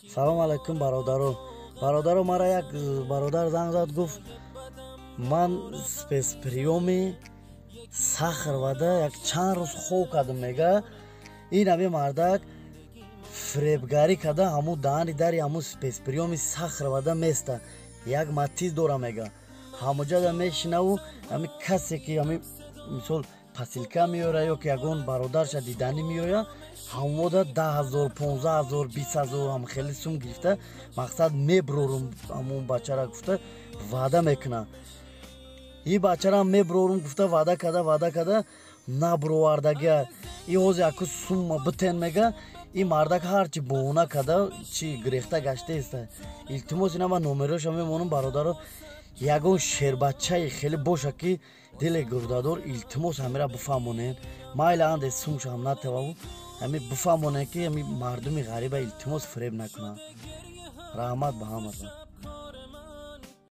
Салом алайкум, бародаро. Бародаро, мара як бародар занг зад, гуфт: «Ман спецприёми Сахаровада як чанд рӯз хоб кардам», мега. Ин ҳами мардак фиребгарӣ карда, ҳамун даҳани дари ҳамун спецприёми Сахаровада места, як Матиз дора, мега, ҳамуҷада мешинаву ҳами касе ки ҳами мисол посылка меёра ё ки ягон бародарша диданӣ меоя, ҳамода 10 000, 15 000, 20 000 ҳам хеле сум гирифта, мақсад меброрум ҳамун бачара гуфта ваъда мекуна. И бачарам меброрум гуфта ваъда карда, ваъда карда набровардагия. И ҳозир яку сумма битен, мега. И мардак ҳарчи боҳона карда, чи гирехта гаштаеста. Илтимос, ина ман номероша мемонам, бародаро. Ягон шербачаи хеле боша ки диле гурдадор, илтимос, ҳамира бифаҳмонед. Майла, анде сумшам натававу ҳами бифаҳмонед, ки ҳами мардуми ғариба, илтимос, фиреб накунанд. Раҳмат ба ҳаматон.